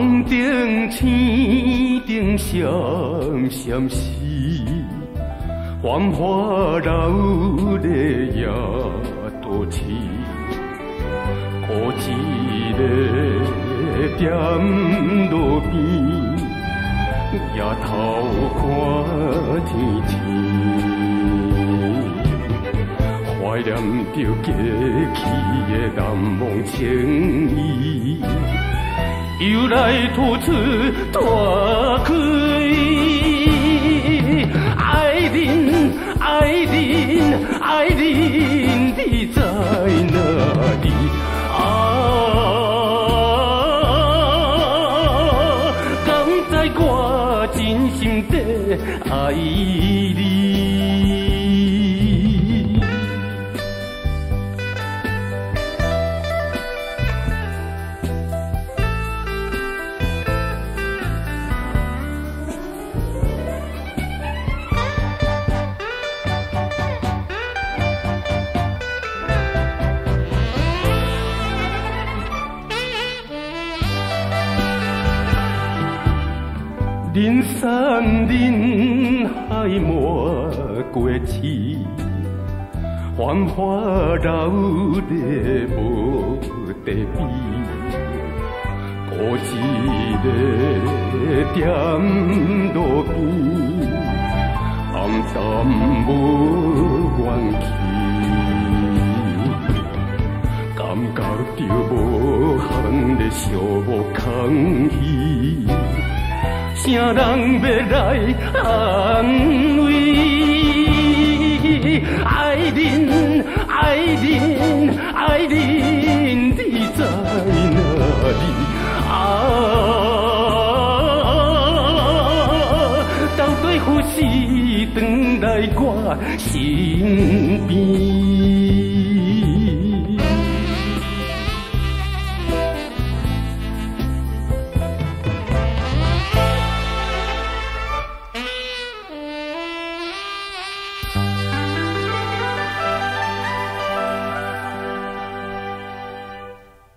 红灯青灯闪闪烁，繁华闹热也都市，孤一个踮路边，抬头看天星，怀念著过去的难忘情意，又来吐出大开。爱人，爱人，爱人，你在哪里？啊，敢知我真心地爱你？人山人海满过市，繁华闹热无地比，孤一个踮路边，暗淡无元气，感觉著无限的寂寞空虚。啥人欲来安慰？爱人，爱人，爱人，你在哪里？啊，到底何时转来我身边？